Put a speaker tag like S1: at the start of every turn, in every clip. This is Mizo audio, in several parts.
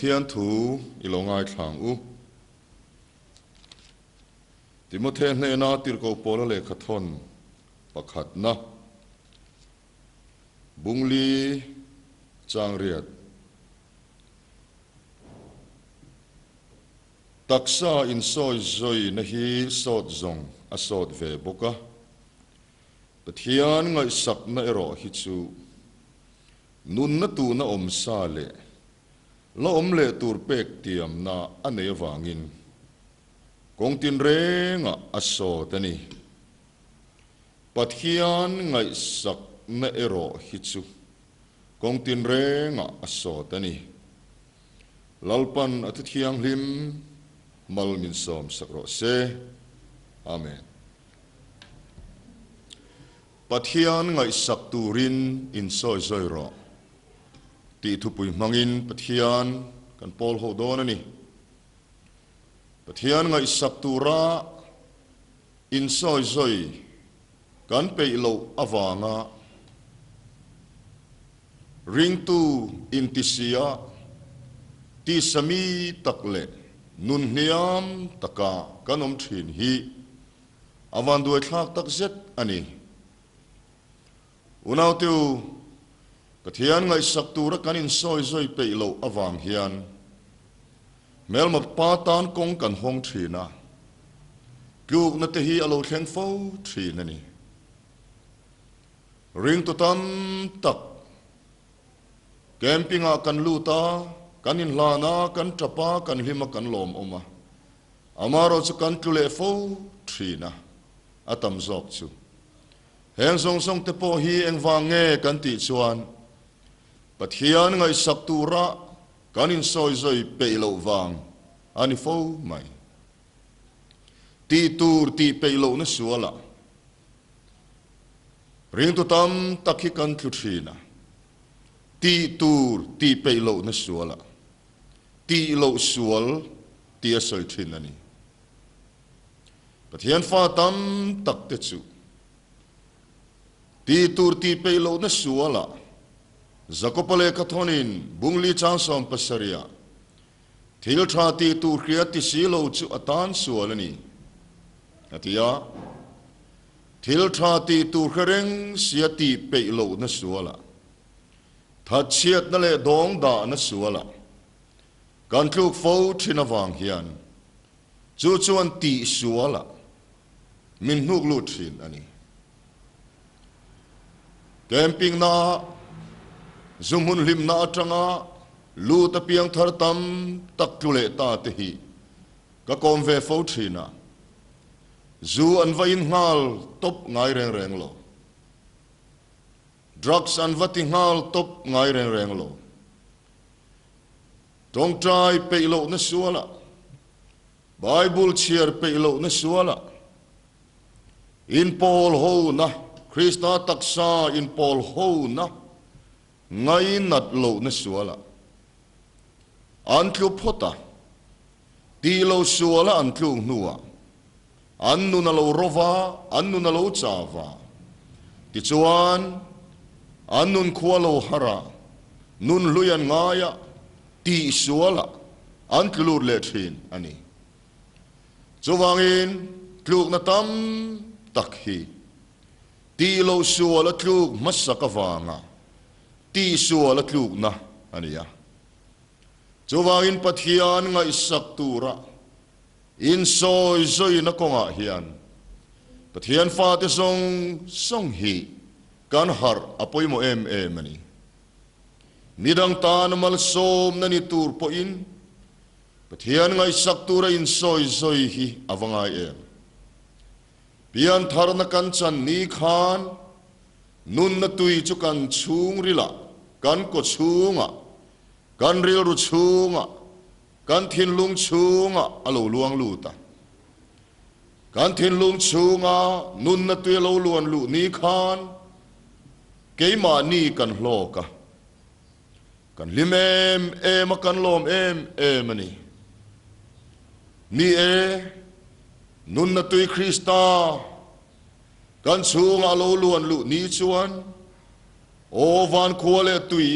S1: Pathian thu i lo ngaithla ang u. Timothe hnena tirhkoh Paula lehkha thawn pakhatna, Bungli Changriat. Taksa insawi zawina hi sawt zawng a sawt ve bawk a, Pathian ngaihsakna erawh hi chu nunna tuna awm sa leh la awm leh tur pek tiamna a nei avangin kawng tinrengah a sawt a ni. Pathian ngaihsakna erawh hi chu kawng tinrengah a sawt a ni. Lalpan a thu thianghlim mal min sawm sak rawh se. Amen. Pathian ngaihsak turin insawi zawi rawh tih thupui hmangin Pathian kan pawl ho dawn a ni. Pathian ngaihsak tura insawi zawi kan peih loh avanga Ringtu intisia tisami tak leh nun hniam taka kan awm thin hi a vanduaithlak tak zet a ni. Unaute u, Pathian ngaihsak tura kan insawi zawi peih loh avang hian hmelma pa tan kawng kan hawng thin a, tlukna te hi a lo thleng fo thin a ni. Ringtu tam tak camping ah kan lut a, kan inhlan a, kan tap a, kan hlim a, kan lawmawm a. Amaherawh chu kan tlu leh fo thin a, a tam zawk chu. Heng zawng zawng te pawh hi engvang nge kan tih chuan Pathian ngaihsak tura kan insawi zawi peih loh vang a ni fo mai. Tih tur tih peih lohna sualah Ringtu tam tak hi kan tlu thin a, tih tur tih peih lohna sualah tih loh sual tih a sawi thin a ni. Pathian fa tam tak te chu tih tur tih peih lohna sualah Jakopa lehkha thawnin Bungli chang 17ah Thil tha tih tur hria ti si lo chu a tan sual a ni, a ti a. Thil tha tih tur hre reng sia tih peih lohna sualah, thatchhiatna leh dawng dahna sualah kan tluk fo thin avang hian chu chuan tih sualah min hnuk lut thin a ni. Camping na zu hmun hlimna atanga lut a piang thar tam tak tlu leh ta te hi ka kawm ve fo thin a, zu an va in nghal tawp ngai reng reng lo, drugs an va ti nghal tawp ngai reng reng lo, tawngtai peih lohna sualah, Bible chhiar peih lohna sualah, Inpawl hona, Krista taksa inpawl hona ngainat lohna sualah an tlu phawt a, tih lo suala an tluk hnuah an nun a lo ro va, an nun a lo cha va. Tichuan, an nun khua lo har a, nun hlui an ngai a, tih sualah an tlu lut leh thin a ni. Chuvangin tlukna tam tak hi tih loh sual a tluk hmasak avanga tih sual a tlukna a ni a. Chuvangin Pathian ngaihsak tura insawi zawina kawngah hian Pathian fate zawng zawng hi kan harh a pawimawh em em a ni. Midang tan malsawmna ni tur pawhin Pathian ngaihsak tura insawi zawi hi a va ngai em? Piantharna kan chan ni khan nunna tui chu kan chhungrilah, kan kaw chhungah, kan rilru chhungah, kan thinlung chhungah a lo luang lut a. Kan thinlung chhunga nunna tui a lo luan luh ni khan keimahni kan hlawk a. Kan hlim em em a, kan lawm em em a ni. Ni e, nunna tui Krista kan chhungah a lo luan luh ni chuan, Aw van khua leh tui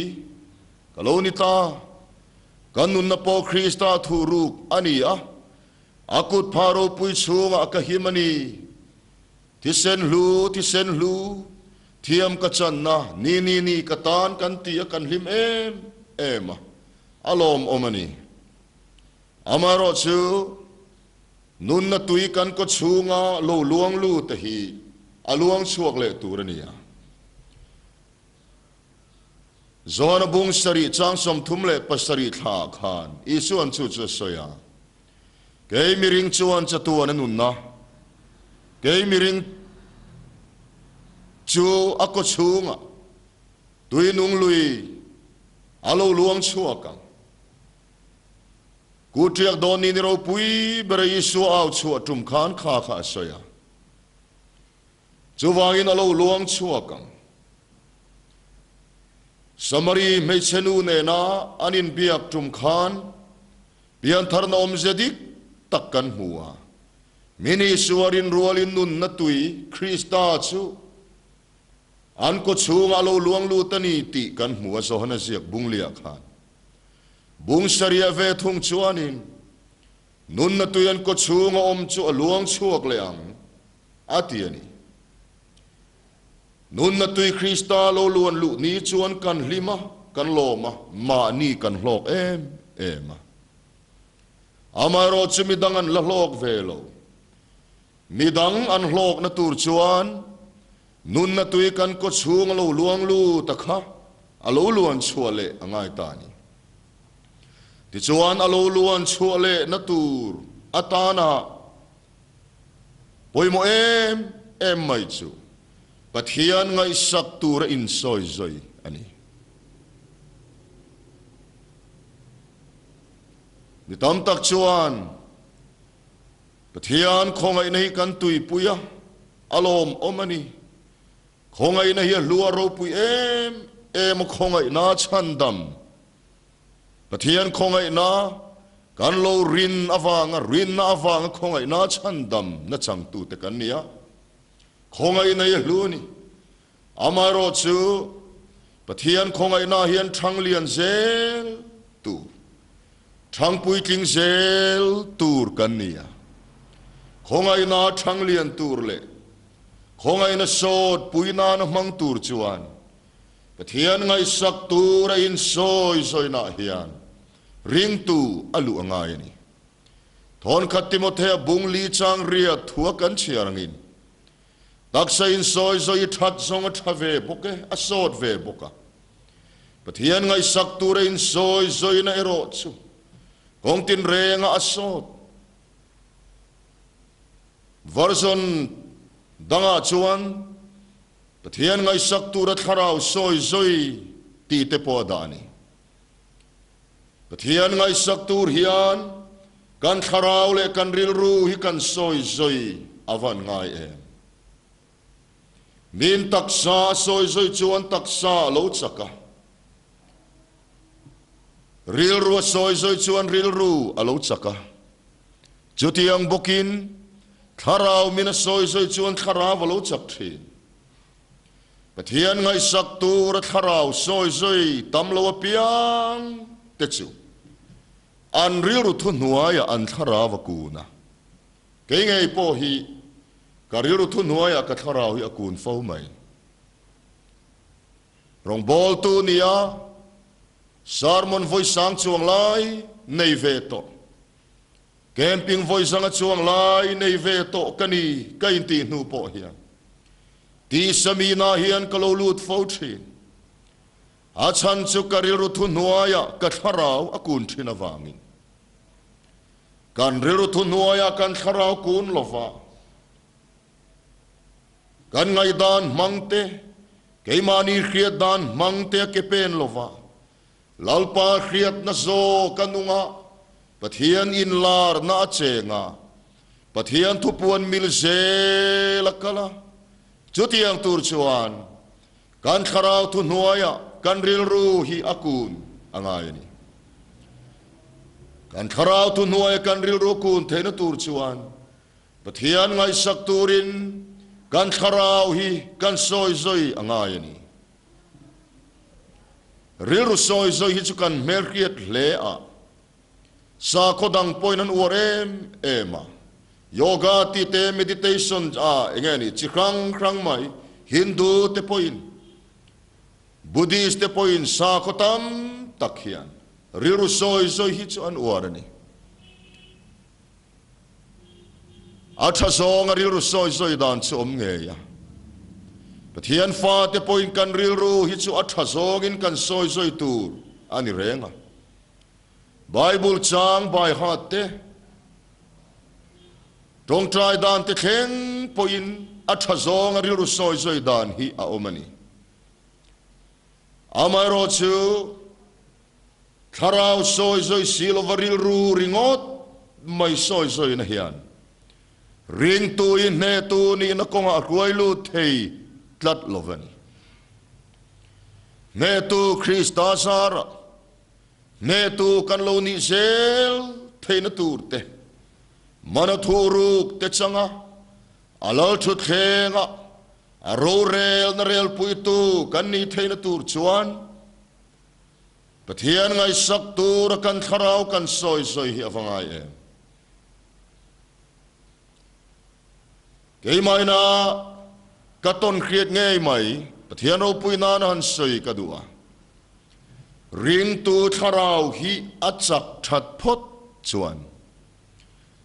S1: ka lo ni ta, Kan nunna pawh Krista thuhruk a ni a, a kut phah ropui chhungah ka him a ni. Thisen hlu, thisen hlu, thiam ka channa, ni ni ni ka tan kan ti a kan hlim em em a, a lawmawm a ni. Amaherawhchu, nunna tui kan kaw chhunga lo luang lut te hi a luang chhuak leh tur a ni a. Johana bung sarih chang 37 thla ah khan Isua'n chu chu a sawi a, Kei miring chuan chatuan a nunna, kei miring chu a kaw chhungah tui nung lui a lo luang chhuak ang. Ku ṭiak dawn ni ni ropui bera Isua au chhuah ṭum khan kha kha a sawi a. Chuvangin a lo luang chhuak ang. Samari hmeichhe nu nena an inbiak tum khan piantharna awmzia dik tak kan hmu a. Min Isua rinrualin nunna tui Krista chu an kawchhungah a lo luang lut a ni tih kan hmu a Johana ziak bungliah khan. Bung sariah ve thung chuanin nunna tui an kawchhunga awm chu a luang chhuak leh ang. A ti a ni. Nunna tui Krista lo luan luh ni chuan kan hlim a, kan lawm a, mahni kan hlawk em em a. Amaherawh chu midang an la hlawk ve lo. Midang an hlawkna tur chuan nunna tui kan kaw chhung a lo luang lut a kha a lo luan chhuah leh a ngai ta a ni. Tichuan a lo luan chhuah lehna tur atana Pawimawh em em mai chu Pathian ngaihsak tura insawi zawi a ni. Mi tam tak chuan Pathian khawngaihna hi kan tuipui a, a lawmawm a ni. Khawngaihna hi a hlu a ropui em em a, khawngaihna chhandam Pathian khawngaihna kan lo rin avanga rinna avanga khawngaihna chhandam na changtute kan ni a, khawngaihna hi a hlu a ni. Amaherawh chu Pathian khawngaihna hian thang lian zel tur, thang puitling zel tur kan ni a. Khawngaihna thang lian tur leh khawngaihna sawt pui nana hmang tur chuan Pathian ngaihsak tur a insawi zawinah hian ringtu a luh a ngai a ni. Thawnkhat Timothea bung li chang riat thua kan chhiar angin, taksa insawi zawi that zawng a tha ve bawk e, a sawt ve bawk a. Pathian ngaihsak tur a insawi zawina erawh chu kawng tinrengah a sawt. Version dangah chuan Pathian ngaihsak tura thlarau sawi zawi tih te pawh a dah a ni. Pathian ngaihsak tur hian kan thlarau leh kan rilru hi kan sawi zawi a van ngai em? Min taksa a sawi zawi chuan taksa a lo chak a, rilru a sawi zawi chuan rilru a lo chak a. Chutiang bawkin thlarau min a sawi zawi chuan thlarau a lo chak thin. Pathian ngaihsak tura thlarau sawi zawi tam lo apiang te chu an rilru thuhnuaiah an thlarau a kun a. Kei ngei pawh hi ka rilru thuhnuaiah ka thlarau hi a kun fo mai. Rawngbawltu nia sermon vawi sang chuang lai nei ve tawh. Camping vawi zanga chuang lai nei ve tawh ka ni ka intih hnu pawh hian tisa mina hian ka lo lut fo thin. A chhan chu ka rilru thuhnuaiah ka thlarau a kun thin avangin. Kan rilru thuhnuaiah kan thlarau kun lova kan ngaihdan hmang te, keimahni hriat dan hmang te a ke pen lova Lalpa hriatna zawk a nung a, Pathian inlarna a cheng a, Pathian thupuan mil zel a kal a. Chutiang tur chuan kan thlarau thuhnuaiah kan rilru hi a kun a ngai a ni. Kan thlarau thuhnuaia kan rilru a kun theihna tur chuan Pathian ngaihsak turin kan thlarau hi kan sawi zawi a ngai a ni. Rilru sawi zawi hi chu kan hmelhriat hle a. Sakhaw dang pawhin an uar em em a, Yoga tih te, meditation a eng nge ni chi hrang hrang mai, Hindu te pawhin, Buddhist te pawhin sakhaw tam tak hian rilru sawi zawi hi chu an uar a ni. A tha zawnga rilru sawi zawi dan chu awm ngei a. Pathian fate pawhin kan rilru hi chu a tha zawngin kan sawi zawi tur a ni reng a. Bible chang bai hat te, tawngtai dan te thleng pawhin a tha zawnga rilru sawi zawi dan hi a awm a ni. Amaherawhchu, thlarau sawi zawi si lova rilru ringawt mai sawi zawina hian ringtu i hnehtu nihna kawngah a hruai lut thei tlat lo a ni. Hnehtu Krista zarah hnehtu kan lo nih zel theihna tur te, mana thuruk te changa a lal thutthlengah A rorelna relpuitu kan nih theihna tur chuan Pathian ngaihsak tura kan thlarau kan sawi sawi hi a va ngai em? Keimahina ka tawn hriat ngei mai Pathian ropui nana han sawi ka duh a. Ringtu thlarau hi a chak that phawt chuan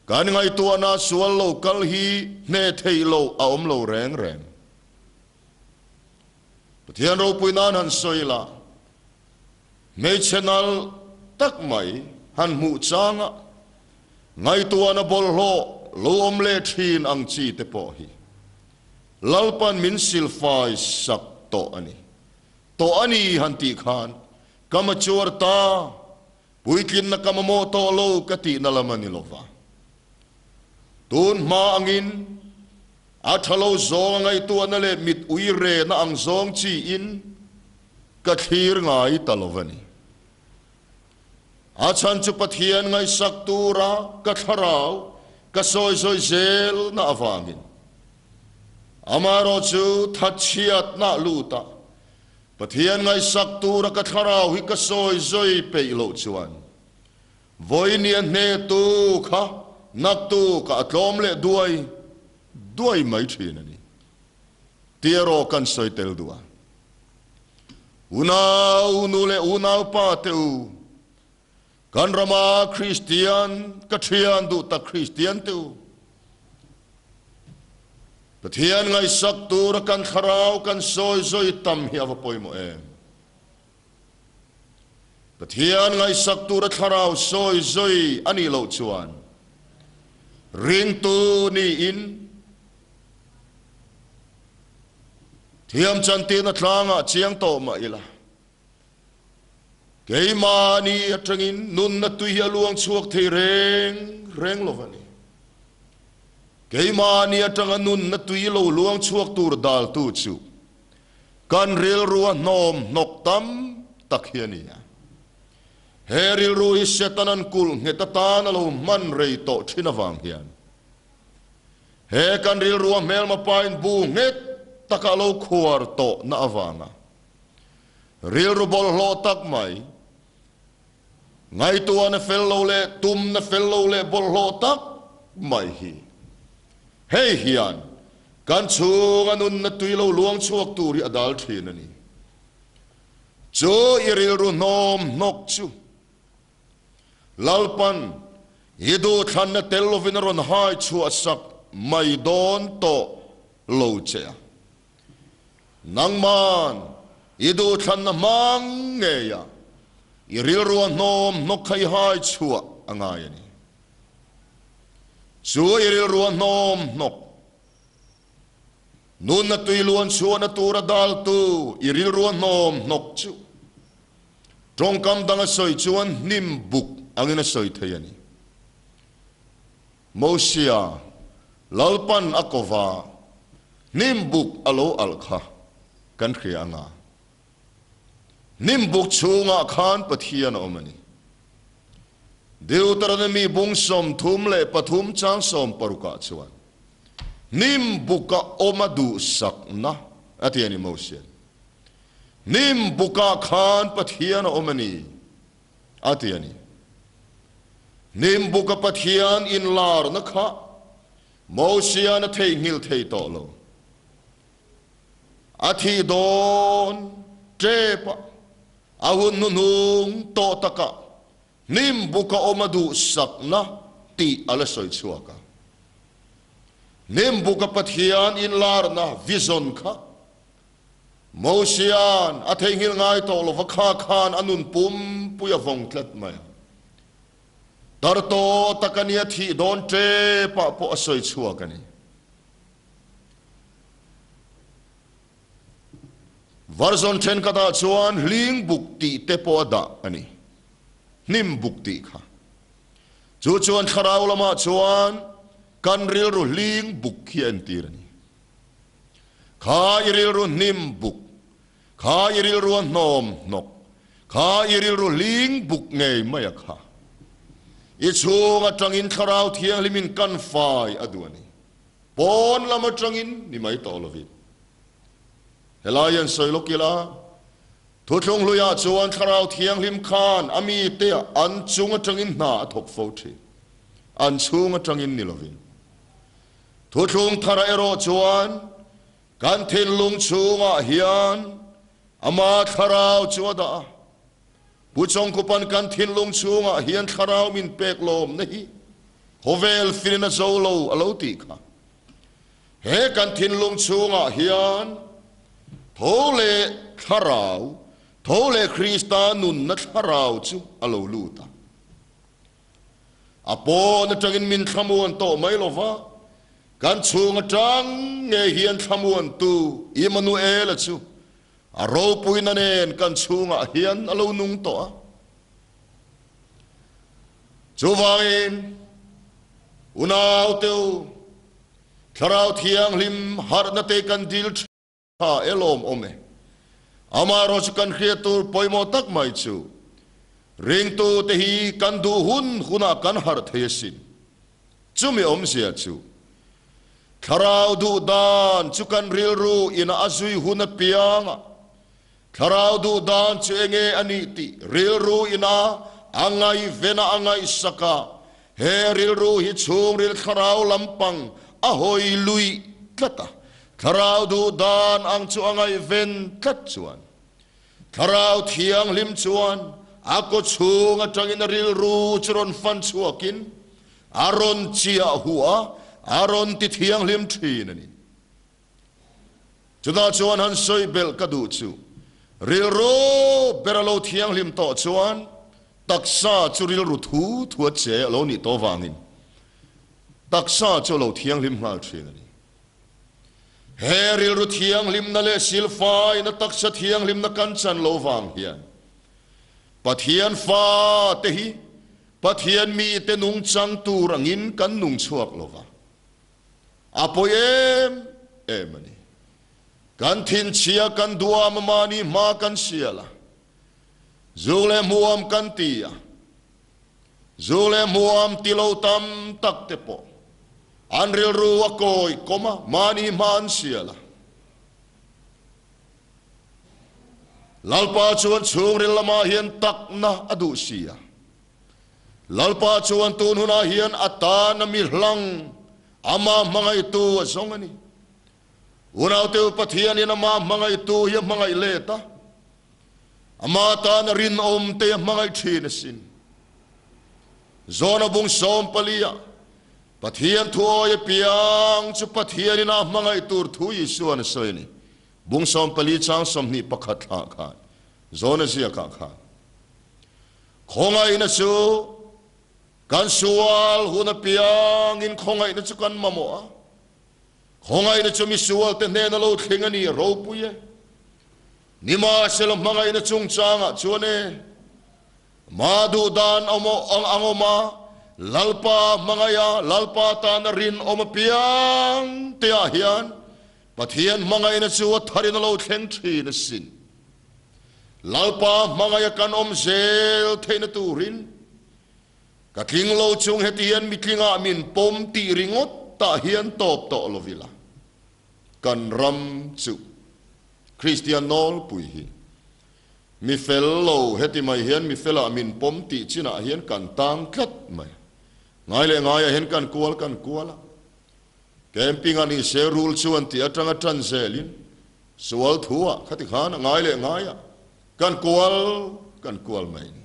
S1: Kan ngaihtuahna sual lo kal hi hneh theih loh a awm lo reng reng. Pathian ropui nan han sawi la, hmeichhe nal tak mai han hmuh changa ngaihtuahna bawlhhlawh lo awm leh thin ang chi te pawh hi Lalpan min silfai sak tawh a ni. Tawh a ni han tih khan ka mature ta. Puitlinna ka mamawh tawh lo ka tihna lam a ni lo va. Tun hma angin a tha lo zawng a ngaihtuahna leh mit ui rehna ang zawng chiin ka thlir ngai ta lo a ni. A chhan chu Pathian ngaihsak tura ka thlarau ka sawi zawi zelna avangin amaherawhchu thatchhiatna luta Pathian ngaihsak tura ka thlarau hi ka sawi zawi peih loh chuan vawinia hnehtu kha naktu ka a tlawm leh duai duai mai thin a ni tih erawh kan sawi tel duh a. Unau nu leh unau pa te u, kan rama Kristian ka thian duh tak Kristian te u, Pathian ngaihsak tura kan thlarau kan sawi zawi tam hi a va pawimawh em? Pathian ngaihsak tura thlarau sawi zawi a nih loh chuan ringtu niin thiam chantirna tlangah chiang tawh mah ila. Keimahni atangin nunna tui hi a luang chhuak thei reng reng lo va ni. Keimahni atanga nunna tui lo luang chhuak tur daltu chu kan rilru a hnawm hnawk tam tak hi a ni a. He rilru hi Setanan kulh nghet atan a lo hman rei tawh thin avang hian he kan rilru a hmelma pain bu nghet taka a lo khuar tawhna avanga Rilru bawlhhlawh tak mai, ngaihtuahna fel lo leh tumna fel lo leh bawlhhlawh tak mai hi hei hian kan chhunga nunna tui lo luang chhuak tur hi a dal thin a ni. Chu i rilru hnawm hnawk chu Lalpan i duhthlanna tel lovin a rawn hai chhuah sak mai dawn tawh lo che a. Nangman i duhthlanna hmang ngeia i rilrua hnawm hnawk kha i hai chhuah a ngai a ni. Chu i rilrua hnawm hnawk, nunna tui luan chhuahna tura daltu i rilrua hnawm hnawk chu tawngkam danga sawi chuan hnim buk angin a sawi thei a ni. Mosia, Lalpan a kova hnim buk a lo alh kha kan hria anga, hnim buk chhungah khan Pathian a awm a ni. Deuteronomy bung 33 chang 60ah chuan, Hnim buka awm a duhsakna a ti a ni Mosia'n. Hnim bukah khan Pathian a awm a ni. A ti a ni. Hnim buka Pathian inlarna kha Mosia'n a theihnghilh thei tawh lo. A thih dawn tep a, a hun hnuhnung tawh takah hnim buka awm a duhsakna tih a la sawi chhuak a. Hnim buka Pathian inlarna vision kha Mosia'n a theihnghilh ngai tawh lova kha khan a nun pumpui a vawng tlat mai a. Tar tawh tak a nia thih dawn tepah pawh a sawi chhuak a ni. Version thenkhatah chuan hling buk tih te pawh a dah a ni. Hnim buk tih kha. Chu chuan thlarau lamah chuan kan rilru hling buk hi a entir a ni. Kha i rilru hnim buk, kha i rilru a hnawm hnawk, kha i rilru hling buk ngei mai a kha. I chhung atangin Thlarau Thianghlimin kan fai a duh a ni. Pawn lam atangin ni mai tawh lovin. Helai hian sawi lawk ila, Thuthlung hluiah chuan Thlarau Thianghlim khan a mite an chung atangin hna a thawk fo thin. An chhung atangin ni lovin. Thuthlung thara erawh chuan kan thinlung chhungah hian Ama Thlarau chu a dah a. Pu Chawngkhupan kan thinlung chhungah hian Thlarau min pek lawmna hi khawvel finin a zo lo a lo tih kha. He kan thinlung chhungah hian tho leh Thlarau, tho leh Krista nunna Thlarau chu a lo lut a. A pawn atangin min thlamuan tawh mai lo va, kan chhung atang ngei hian thlamuantu Immanuela chu a ropuina nen kan chhungah hian a lo nung tawh a. Chuvangin, unaute u, Thlarau Thianghlim harhna te kan dil thin. Tha e lawm awm e. Amaherawh chu kan hriat tur pawimawh tak mai chu ringtu te hi kan duh hun hunah kan harh thei asin. Chumi awmzia chu Thlarau duh dan chu kan rilru ina a zui hun apianga Thlarau duh dan chu enge a nih tih rilru ina a ngaihvena a ngaihsak a, he rilru hi chhungril thlarau lampang a hawi luih tlat a, thlarau duh dan ang chu a ngaihven tlat chuan Thlarau Thianghlim chuan a kawchhung atangin a rilru chu rawn fan chhuakin a rawn chiah huh a, a rawn ti thianghlim thin a ni. Chutah chuan han sawi belh ka duh chu, rilru ber a lo thianghlim tawh chuan taksa chu rilru thu thu a che a lo nih tawh vangin taksa chu a lo thianghlim nghal thin a ni. He rilru thianghlimna leh silfaina taksa thianghlimna kan chan lo vang hian Pathian fate hi Pathian mite nungchang tur angin kan nung chhuak lo va. A pawi em em a ni. Kan thinchhia kan duam a mahni hma kan sial a, zuk leh hmuam kan ti a, zuk leh hmuam ti lo tam tak te pawh an rilru a kawi kawm a, mahni hma an sial a. Lalpa chuan chhungril lamah hian takna a duh si a. Lalpa chuan tun hunah hian a tana mi hlang Amah hmangaihtu a zawng a ni. Unaute Pathianin Amah hmangaihtu hi a hmangaih let a, Amah tana rinawm te a hmangaih thin asin. Zawna bung 14ah, Pathian thuawi apiang chu Pathianin a hmangaih tur thu Isuan a sawi a ni. Bung 14 chang 21 thlah khan, Zawna ziakah khan. Khawngaihna chu kan sual hun apiangin khawngaihna chu kan mamawh a. Khawngaihna chu misualte hnena lo thleng a ni ropui e. Nimahsela hmangaihna chungchangah chuan e, mah duh dan awm ang ang awm a, Lalpa hmangaiha Lalpa tana rinawm apiang teah hian Pathian hmangaihna chu a tharin a lo thleng thin asin. Lalpa hmangaih a kan awm zel theihna turin ka tling lo chung heti hian mitlingah min pawm tih ringawt tah hian tawp tawh lo ila. Kan ram chu Kristian nawlpui hi mi fel lo heti mai hian mi felah min pawm tih chinah hian kan tang tlat mai. Ngai leh ngaiah hian kan kual kan kual a, camping a ni se rul chuan tih atanga tan zelin sual thuah khati khan a ngai leh ngaiah kan kual kan kual mai ni.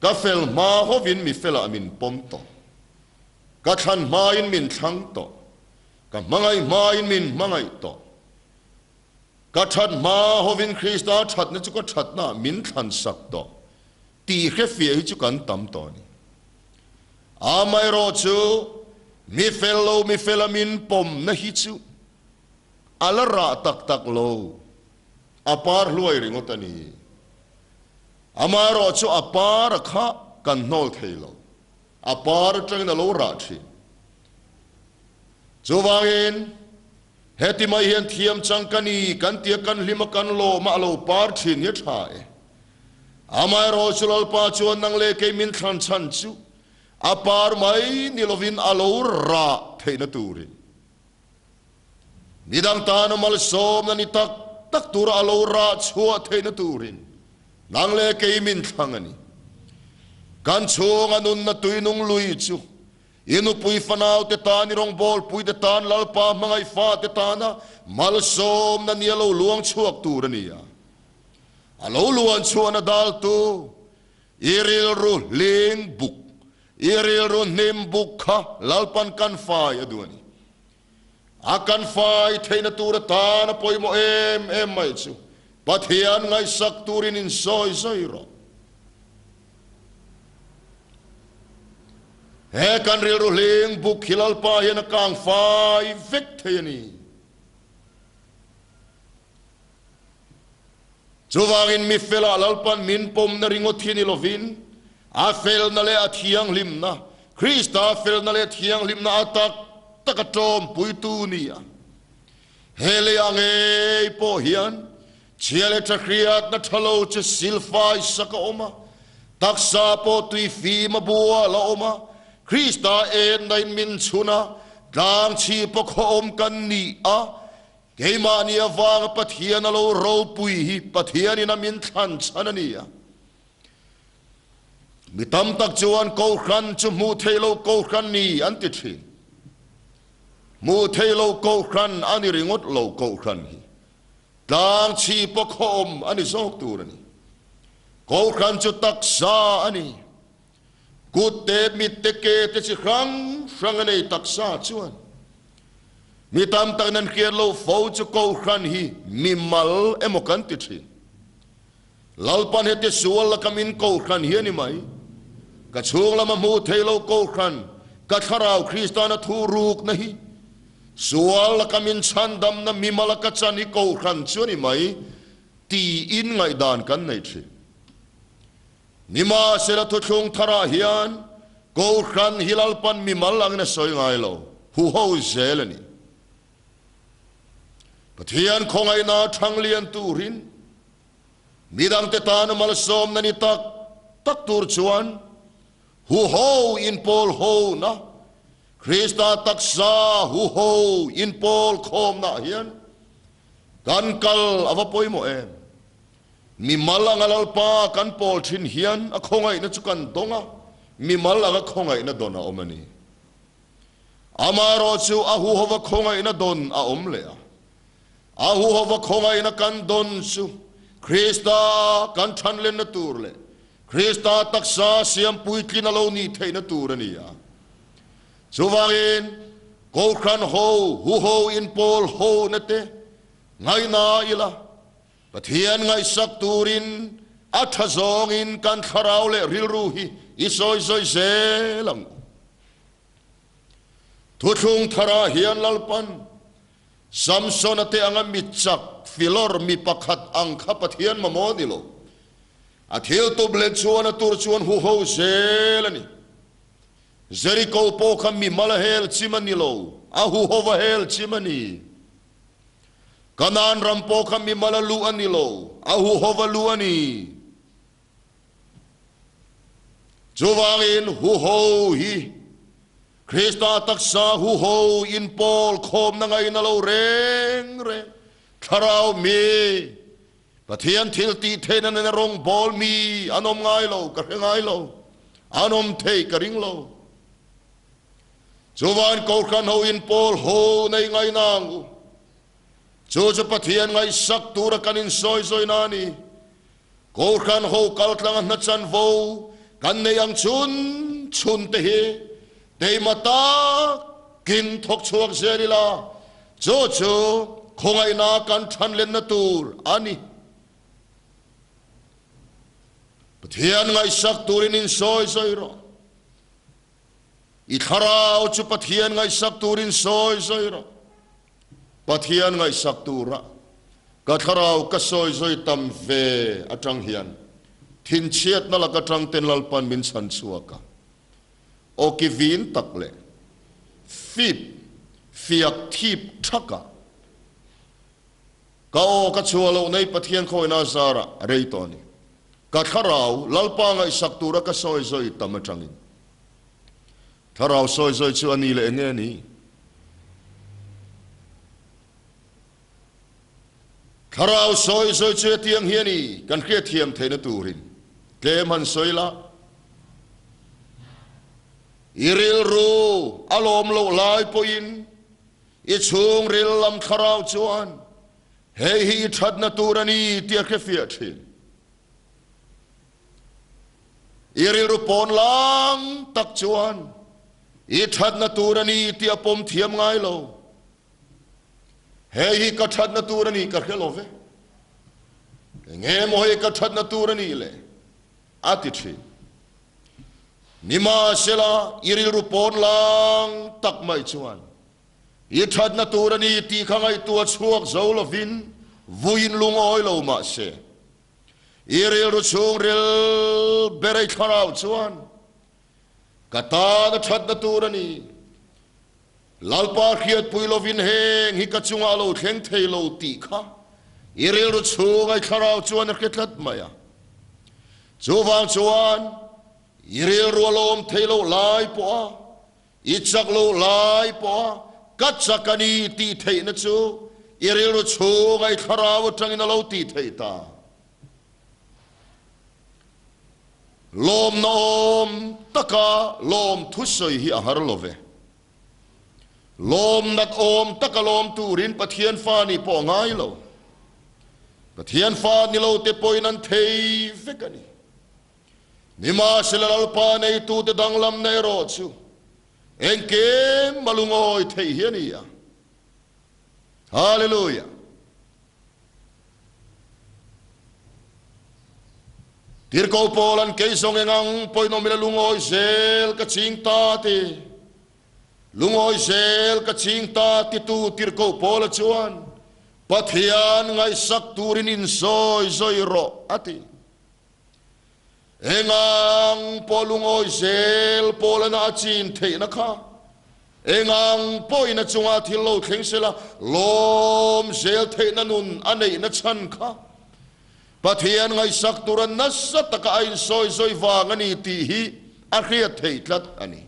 S1: Ka fel hma hovin mi felah min pawm tawh, ka thlan hmain min thlang tawh, ka hmangaih hmain min hmangaih tawh. Ka that hma hovin Krista thatna chu ka thatnaah min thlansak tawh tih hrefiah hi chu kan tam tawh a ni. Amaherawh chu mi fel lo mi fela min pawmna hi chu a la rah tak tak lo, a par hluai ringawt a ni. Amaherawh chu a par a kha kan hnawl thei lo, a par atangin a lo rah thin. Chuvangin Heti mai hian thiam chang ka ni kan tia kan hlim a kan lawm a a lo par thin hi a tha e. Amaherawh chu Lalpa chuan nang leh kei min thlan chhan chu a par mai ni lovin a lo rah theihna turin midang tana malsawmna ni tak tak tura a lo rah chhuah theihna turin nang leh kei min thlang a ni. Kan chhunga nunna tuinung lui chu I nupui fanaute tan, i rawngbawlpuite tan, Lalpa hmangaih fate tana malsawmna ni a lo luang chhuak tur a ni a. A lo luan chhuahna daltu, i rilru hling buk, i rilru hnim buk kha Lalpan kan fai a duh a ni. A kan fai theihna tur atan a pawimawh em em mai chu Pathian ngaihsak turin insawi zai rawh. He kan rilru hling buk hi Lalpa hian a kang fai vek thei a ni. Chuvangin mi felah Lalpan min pawmna ringawt hi ni lovin, a felna leh a thianghlimna, Krista felna leh thianghlimna a tak tak a tawmpuitu ni a. He leiah ngei pawh hian chhia leh tha hriatna tha lo chu silfai sak a awm a, taksa pawh tui fim a bual a awm a, Krista enna in min chhun a, tlang chhip a khaw awm kan ni a, Keimahni avanga Pathian a lo ropui hi Pathianin a min thlan chhan a ni a. Mi tam tak chuan Kohhran chu hmuh theih loh Kohhran ni an ti thin. Hmuh theih loh Kohhran a ni ringawt lo Kohhran hi. Tlang chhip a khaw awm a ni zawk tur a ni. Kohhran chu taksa a ni. Kut te, mit te, ke te chi hrang hrang a nei taksa chuan mi tam tak nan hriat loh fo chu Kohhran hi mi mal emaw kan ti thin. Lalpan heti sual laka min Kohhran hi a ni mai. Ka chhung lama hmuh theih loh Kohhran, ka thlarau Kristana thu rukna hi sual laka min chhandamna mi mala ka chan hi Kohhran chu a ni mai tiin ngaihdan kan nei thin. Nimahsela thuthlung tharah hian Kohhran hi Lalpan mimal angin a sawi ngai lo, huho zel a ni. Pathian khawngaihna thang lian turin midangte tana malsawmna ni tak tak tur chuan huho inpawl hona, Krista taksa huho inpawl khawmnaah hian kan kal a va pawimawh em? Mimal anga Lalpa kan pawl thin hian a khawngaihna chu kan dawng a, mimal anga khawngaihna dawn a awm a ni. Amaherawh chu a huhova khawngaihna dawn a awm leh a. A huhova khawngaihna kan dawn chu Krista kan thanlenna tur leh Krista taksa siam puitlin a lo nih theihna tur a ni a. Chuvangin, Kohhran ho, huho inpawl hona te ngaihna ila, Pathian ngaihsak turin a tha zawngin kan thlarau leh rilru hi i sawi zawi zel ang u. Thuthlung tharah hian Lalpan Samsona te anga mi chak filawr mi pakhat ang kha Pathian mamawh ni lo. A thil tup leh chuan a tur chuan huho zel a ni. Jeriko pawh kha mi mal a hel chim a ni lo, a huhova hel chim a ni. Kanaan ram pawh kha mimal a luh a ni lo, a huhova luh a ni. Chuvangin huho hi Krista taksa huho inpawl khawmna ngaina lo reng reng, thlarau mi, Pathian thil tih theihna nena rawngbawl mi an awm ngai lo, ka hre ngai lo. an awm thei ka ring lo. Chuvain Kohhran ho in pawl ho nei ngai nang u. Chu chu Pathian ngaihsak tura kan insawi zawina a ni. Kohhran ho kaltlanga hna chanvo kan nei ang chhun chhun te hi teima takin thawk chhuak zel ila, chu chu khawngaihna kan thanlenna tur a ni. Pathian ngaihsak turin insawi zawi rawh. I thlarau chu Pathian ngaihsak turin sawi zawi rawh. Pathian ngaihsak tura ka thlarau ka sawi zawi tam ve atang hian thinchhiatna lak atang ten Lalpan min chhan chhuak a. Awki vin tak leh fip fiak thip thak a ka aw ka chhuah loh nei Pathian khawina zarah rei tawh a ni. Ka thlarau Lalpa ngaihsak tura ka sawi zawi tam atangin. Thlarau sawi zawi chu a ni leh enge a ni? Thlarau sawi zawi chu hetiang hi a ni, kan hriatthiam theihna turin tlem han sawi la. I rilru a lawm loh lai pawhin i chhungril lam thlarau chuan hei hi i thatna tur a ni tih a hrefiah thin. I rilru pawn lang tak chuan i thatna tur a ni tih a pawm thiam ngai lo. Hei hi ka thatna tur a ni ka hre lo ve. Enge maw hei ka thatna tur a nih le? A ti thin. Nimahsela i rilru pawn lang tak mai chuan i thatna tur a ni tih kha ngaihtuah chhuak zo lovin vuiin lungawi lo mah se, I rilru chhungril ber ei thlarau chuan ka tan a thatna tur a ni. Lalpa hriatpui lovin heng hi ka chungah a lo thleng thei lo tih kha i rilru chhung ei thlarau chuan a hre tlat mai a. Chuvang chuan i rilru a lawm thei loh lai pawha I chak lo lai pawha ka chak a ni tih theihna chu i rilru chhunga i thlarau atangin a lo tih theih ta. Lawmna awm taka lawm thusawi hi a har lo ve. Lawmnat awm taka lawm turin Pathian fa nih pawh a ngai lo. Pathian fa ni lo te pawhin an thei vek a ni. Nimahsela Lalpa neitute danglamna erawh chu engkim a lungawi theih hi a ni a. Hallelujah! Tirhkoh Paula'n kei zawng engang pawinawm ila lungawi zel ka ching ta ti. Lungawi zel ka ching ta titu Tirhkoh Paula chuan Pathian ngaihsak turin insawi zawi rawh a ti. Engang pawh lungawi zel pawlana a chin theihna kha engang pawhin a chunga thil lo thleng sela lawm zel theihna nun a neihna chhan kha Pathian ngaihsak tura nasa taka a insawi zawi vang a ni tih hi a hriat theih tlat a ni.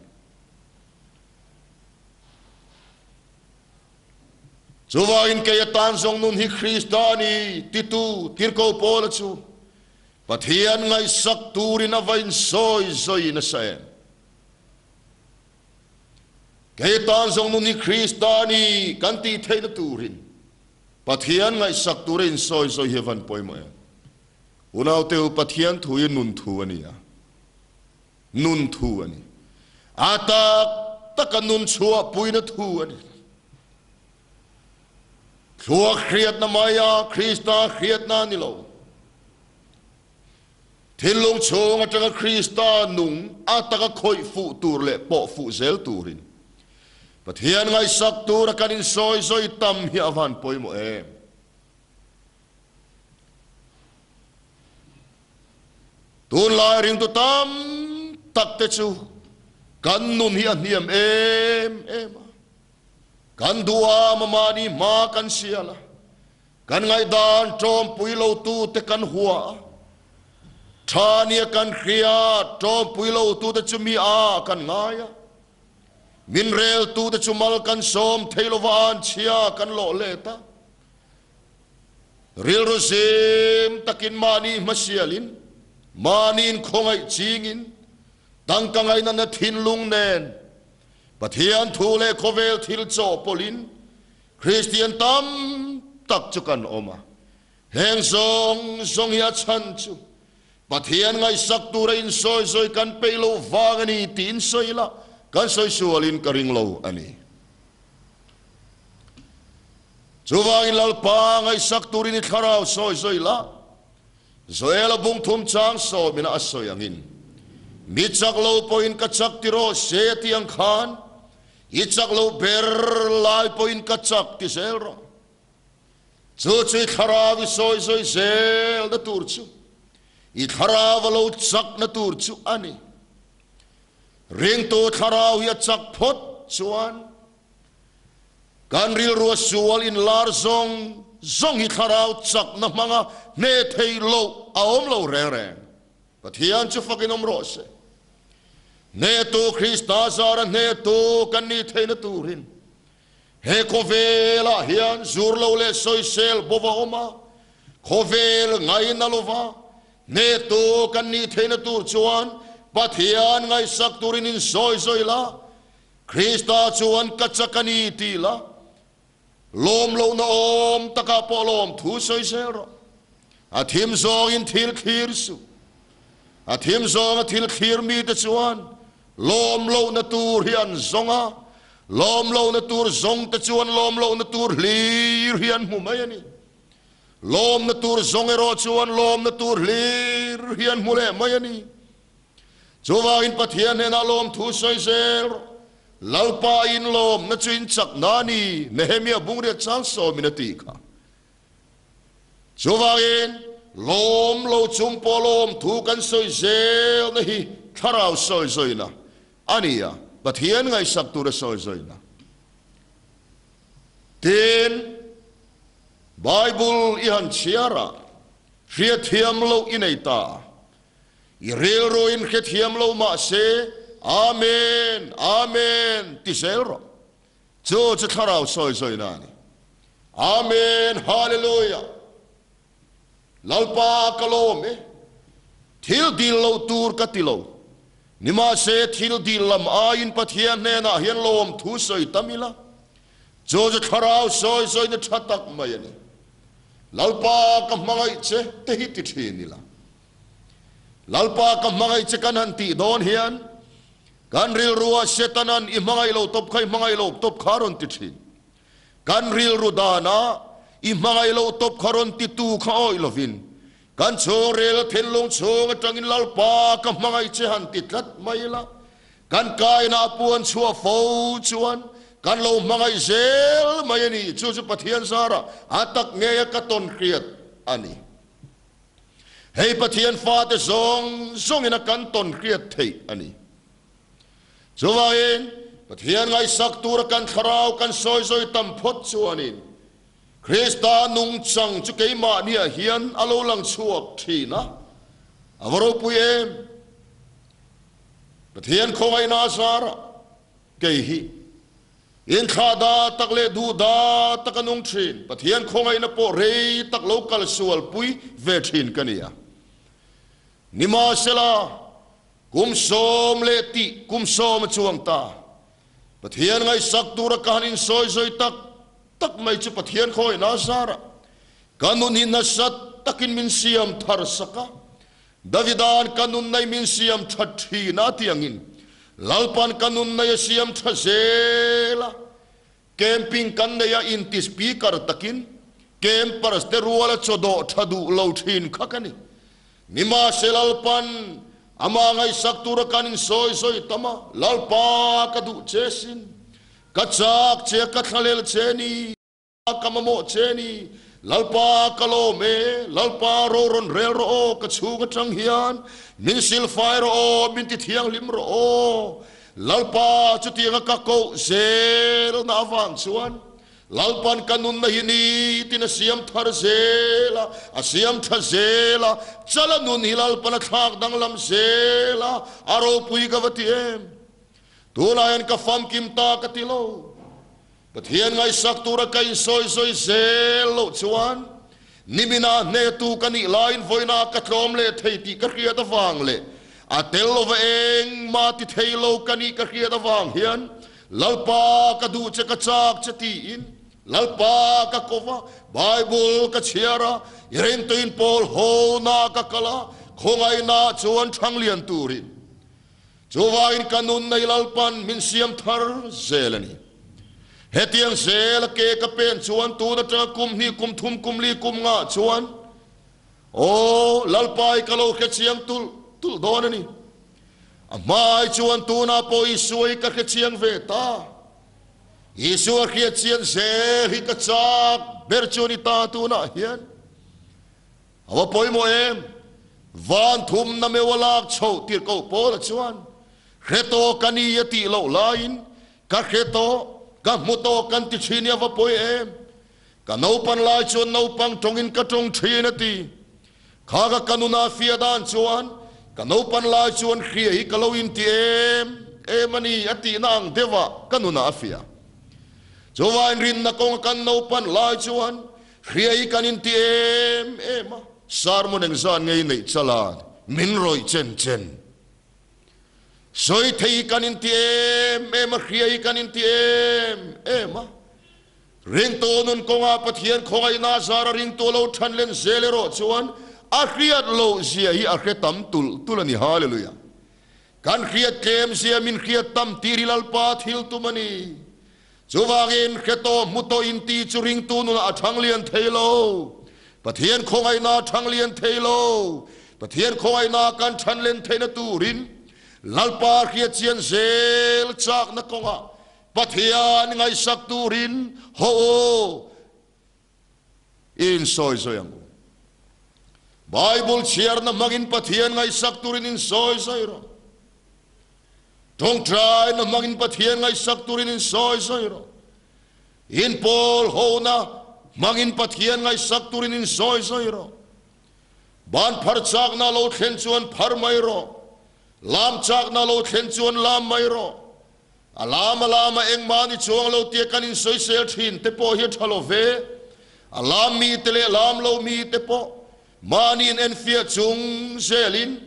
S1: Chuvangin kei atan zawng nun hi Krista a ni titu Tirhkoh Paula chu Pathian ngaihsak turin a va insawi zawi nasa em? Kei tan zawng nun hi Krista a ni kan tih theihna turin Pathian ngaihsak tura insawi zawi hi a van pawimawh em? Unaute u, Pathian thu hi nun thu a ni a, nun thu a ni. A tak taka nun chhuahpuina thu a ni. Thluak hriatna maia Krista hriatna a ni lo. Thinlung chhung atanga Krista nung a taka khawih fuh tur leh pawh fuh zel turin Pathian ngaihsak tura kan insawi zawi tam hi a van pawimawh em? Tunlai ringtu tam tak te chu kan nun hi a hniam em em a. Kan duham a mahni hma kan sial a, kan ngaihdan tawmpui lotute kan hua a, tha nia kan hria tawmpui lotute chu mi a kan ngai a, min reltute chu mal kan sawm thei lova an chhia kan lawh let a, rilru zim takin mahni hmasialin, mahniin khawngaih chingin. Tangka ngainatna thinlung nen Pathian thu leh khawvel thil chawhpawlhin Kristian tam tak chu kan awm a. Heng zawng zawng hi a chhan chu Pathian ngaihsak tura insawizawi kan peih loh vang a ni tiin sawi ila kan sawi sualin ka ring lo a ni. Chuvangin Lalpa ngaihsak turin i thlarau sawizawi la, Joela bung thum chang sawmina a sawi angin, Mi chak lo pawhin ka chak ti rawh se a ti ang khan, i chak lo ber lai pawhin ka chak ti zel rawh. Chu chu i thlarau i sawi zawi zelna tur chu, i thlarau a lo chakna tur chu a ni. Ringtu thlarau hi a chak phawt chuan kan rilrua sual inlar zawng zawng hi thlarau chakna hmanga hneh theih loh a awm lo reng reng. Pathian chu fakin awm rawh se. Hnehtu Krista zara hnehtu kan nih theihna turin He khawvelah hian zur lo leh sawisel bawv a awm a, khawvel ngaina lova hnehtu kan nih theihna tur chuan Pathian ngaihsak turin insawi zawi la, Krista chuan ka chak a ni ti la, lawm lohna awm takah pawh lawm thu sawi zel rawh. A thim zawngin thil thlir suh. A thim zawnga thil thlir mite chuan lawm lohna tur hi an zawng a, lawm lohna tur zawngte chuan lawm lohna tur hlir hi an hmu mai a ni. Lawmna tur zawng erawh chuan lawmna tur hlir hi an hmu leh mai a ni. Chuvangin Pathian hnenah lawmthu sawi zel rawh. Lalpa in lawmna chu in chakna a ni, Nehemia bungriat chang sawmin a ti kha. Chuvangin, lawm lo chung pawh lawm thu kan sawi zelna hi thlarau sawi zawina a ni a, Pathian ngaihsak tura sawi zawina. Tin, Bible i han chhiar a, hriatthiam loh i nei ta a, i rilruin hrethiam lo mah se, Amen, Amen ti zel rawh. Chu chu thlarau sawi zawina a ni. Amen Hallelujah Lalpa ka lawm e. Thil dil lo tur ka ti lo. Nimahse thil dil lam aiin Pathian hnenah hian lawm thu sawi tam ila. Chu chu thlarau sawi zawina tha tak mai a ni. Lalpa ka hmangaih che te hi ti thin ila. Lalpa ka hmangaih che kan han tih dawn hian Kan rilrua Setanan i hmangaih lo tawp kha i hmangaih lo tawp kha a rawn ti thin. Kan rilru dana i hmangaih lo tawp kha rawn titu kha awih lovin, kan chhungril thinlung chhung atangin Lalpa ka hmangaih che han ti tlat mai ila, kan kaina a puan chhuah fo chuan kan lo hmangaih zel mai a ni. Chu chu Pathian zarah a tak ngeia ka tawn hriat a ni. Hei Pathian fate zawng zawngin a kan tawn hriat theih a ni. Chuvangin, Pathian ngaihsak tura kan thlarau kan sawi zawi tam phawt chuanin Krista nungchang chu keimahniah hian a lo lang chhuak thin a, a va ropui em? Pathian khawngaihna a zarah kei hi Inthlah da tak leh duh da tak a nung thin. Pathian khawngaihna pawh rei tak lo kal sual pui ve thin ka ni a. Nimahsela, kum sawm leh tih kum sawm a chuang ta. Pathian ngaihsak tura ka han insawi zawi tak tak mai chu Pathian khawngaihna a zarah ka nun hi nasa takin min siam thar sak a. Davida'n ka nun nei min siam tha thin a ti angin Lalpa'n ka nun nei a siam tha zel a. Camping kan nei a inti speaker takin campers te rual a chaw dawh tha duh lo thin kha ka ni. Nimahse Lalpa'n amah ngaihsak tura kan insawi sawi tam a, Lalpa ka duh che sin, ka chak che ka thlalel che ni. Ka mamawh che ni, Lalpa ka lawm e, Lalpa ro rawn rel rawh aw, ka chhung atang hian min silfai rawh aw, min ti thianghlim rawh aw, Lalpa chutianga ka koh zelna avang chuan Lalpan ka nunna hi nitin a siam thar zel a, a siam tha zel a, chala nun hi Lalpan a thlak danglam zel a, a ropui ka va ti em? Tunah hian ka famkim ta ka ti lo. Pathian ngaihsak tura ka insawi zawi zel loh chuan nimina hnehtu ka nih laiin vawiinah ka tlawm leh thei tih ka hriat avang leh A tel lova engmah ti thei lo ka nih ka hriat avang hian Lalpa ka duh che ka chak che tiin Lalpa ka ko va, Bible ka chhiar a, i rengtuin pawl hona ka kal a, khawngaihna chuan thanglian turin. Chuvangin ka nun nei Lalpan min siam thar zel a ni. Hetiang zel a ke ka pen chuan tun atanga kum hnih, kum thum, kum li, kum ngah chuan aw Lalpa i ka lo hre chiang tulh tulh dawn a ni. A hmai chuan tunah pawh Isua i ka hre chiang ve ta. Isua hriat chian zel hi ka chak ber chu a ni ta tunah hian. A va pawimawh em? Van thumna meuh a lak chhoh tir koh Paula chuan, Hre tawh ka ni a tih loh laiin, Ka hre tawh, ka hmu tawh kan ti thin i a va pawi em? Ka naupan lai chuan naupang tawngin ka tawng thin a ti. Kha ka ka nuna fia dan chuan, Ka naupan lai chuan hria hi ka lo inti em em a ni a tihna ang deuhah ka nuna a fia. Chuvain rinna kawnga kan naupan lai chuan, Hria hi kan inti em em a, sermon engzat ngei neih chalan min rawih chen chen. Sawi thei hi kan inti em em a, hria hi kan inti em em a. Ringtu nun kawngah Pathian khawngaihna zara ringtu lo than len zel erawh chuan a hriat loh zia hi a hre tam tulh tulh a ni. Hallelujah! Kan hriat tlem zia min hriat tam tir hi Lalpa thil tum a ni. Chuvangin, hre tawh hmu tawh inti chu ringtu nunah a thang lian thei lo. Pathian khawngaihna a thang lian thei lo. Pathian khawngaihna kan than len theihna turin Lalpa hriatchian zel chakna kawngah Pathian ngaihsak turin haw aw i insawi zawi ang u. Bible chhiarna hmangin Pathian ngaihsak turin insawi zawi rawh. Tawngtaina hmangin Pathian ngaihsak turin insawi zawi rawh. Inpawl hona hmangin Pathian ngaihsak turin insawi zawi rawh. Ban phar chakna lo thlen chuan phar mai rawh. Lam chakna lo thlen chuan lam mai rawh. A lam a lam a engmah ni chuang lo tia kan insawisel thin te pawh hi a tha lo ve. A lam mi te leh lam lo mi te pawh mahni in enfiah chung zelin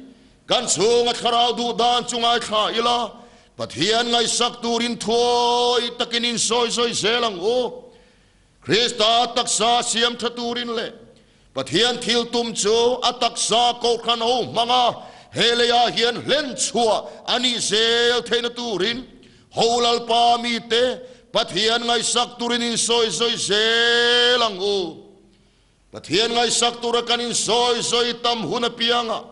S1: kan chhunga thlarau duh dan chu ngaithla ila, Pathian ngaihsak turin thuawi takin insawi zawi zel ang u. Krista taksa siam tha turin leh Pathian thil tum chu a taksa kohhran ho hmanga he leiah hian hlen chhuah a nih zel theihna turin ho Lalpa mite Pathian ngaihsak turin insawi zawi zel ang u. Pathian ngaihsak tura kan insawi zawi tam hun apiangah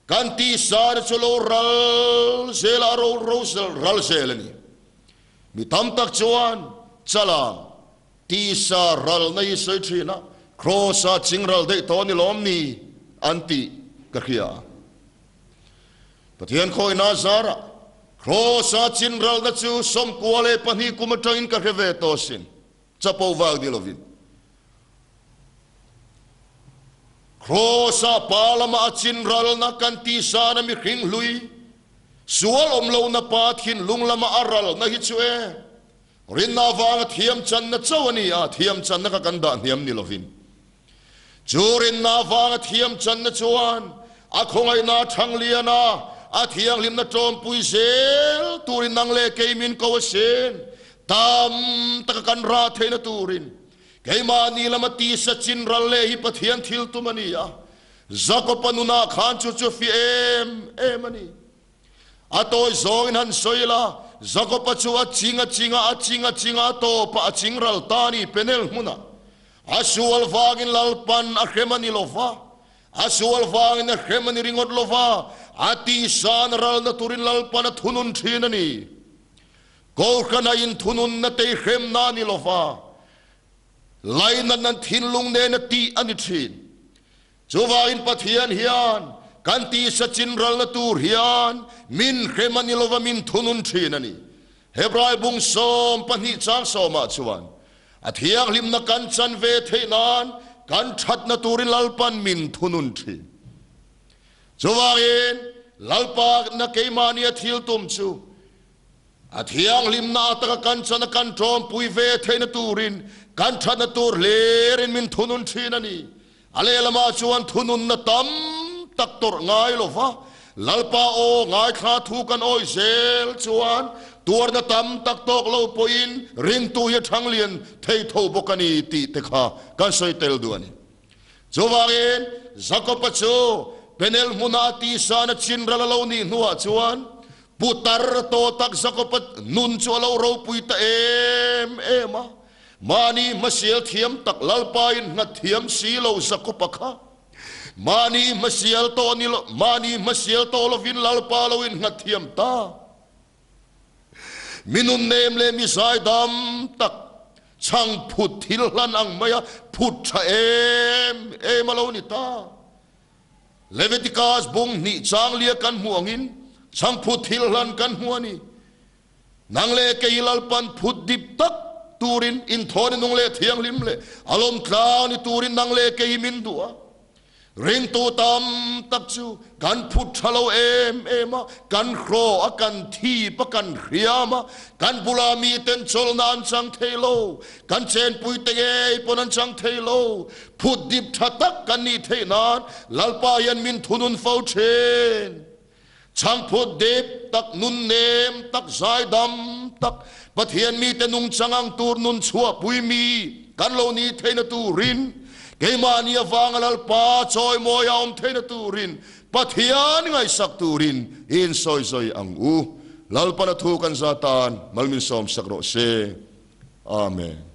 S1: kan tihsana chu lo ral zela a ro ro ral zel a ni. Mi tam tak chuan chalang Tisa ralna i sawi thin a, Kraws-a ching ral daih tawh a ni lawm ni? an tih ka hria a. Pathian khawihna zarah Kraws-a chin ralna chu 92 kum atangin ka hre ve tawh asin, chapo vak ni lovin. Kraws-a pa lama a chin ralna kan tisana mihring hlui, sual awm lohna pa thinlung lama a ralna hi chu e, Rinna avanga thiam channa chauh a ni a, thiam channa kha kan dah hniam ni lovin. Chu rinna avanga thiam channa chuan a khawngaihna a thang lian a, a thianghlimna tawmpui zel turin nang leh kei min ko asin. Tam taka kan rah theihna turin keimahni lama tisa chin ral leh hi Pathian thil tum a ni a. Jakob-a nunah khan chu chu fi em em a ni. A tawi zawngin han sawi la, Jakob-a chu a ching a ching a, a ching a ching a, a tawpah a ching ral ta a ni, Penel hmunah. A sual vangin Lalpan a hrem a ni lo va, a sual vangin a hrem a ni ringawt lo va, a tihsan ralna turin Lalpan a thunun thin a ni. Kohhrana inthununna te i hremna a ni lo va, lainatna thinlung nena tih a ni thin. Chuvangin Pathian hian kan tisa chinralna tur hian min hrem a ni lova min thunun thin a ni. Hebrai bung 12 chang sawmah chuan a thianghlimna kan chan ve theih nan kan thatna turin Lalpan min thunun thin. Chuvangin Lalpa na keimahnia thil tum chu A thianghlimna ataka kan chan a kan tawmpui ve theihna turin kan thatna tur hlirin min thunun thin a ni. A lehlamah chuan thununna tam tak tawrh ngai lo va, Lalpa aw ngaithla thu kan awih zel chuan tuarna tam tak tawk lo pawhin ringtu hi a thang lian thei tho bawk a ni tih te kha kan sawi tel duh a ni. Chuvangin Jakob-a chu Penel hmuna a tisana chin ral a lo nih hnuah chuan putar tawh tak Jakob-a nun chu a lo ropui ta em em a. Mahni hmasial thiam tak Lalpain nghat thiam si lo Jakob-a kha Mahni hmasial tawh ni lo, mahni hmasial tawh lovin Lalpa lo innghat thiam ta. Mi nunnem leh mi zaidam tak chhang phut thil hlan ang maia phut tha em em a lo ni ta. Leviticus bung hnih changlia kan hmuh angin chhang phut thil hlan kan hmu a ni. Nang leh kei Lalpan phut dip tak turin inthawni nung leh thianghlim leh a lawmtlang ni turin nang leh kei min duh a. Ringtu tam tak chu kan phut tha lo em em a, kan hraw a, kan thip a, kan hriam a, kan bula miten chawlhna an chang thei lo, kan chenpuite ngei pawn an chang thei lo. Phut dip tha tak kan nih theih nan Lalpa hian min thunun fo thin. Chhangphut dip tak, nun nem tak, zaidam tak, Pathian mite nungchang ang tur nun chhuahpui mi kan lo nih theihna turin, keimahni avanga Lalpa chawimawi a awm theihna turin Pathian ngaihsak turin i insawizawi ang u. Lalpana thu kan za tan mal min sawmsak rawh se. Amen.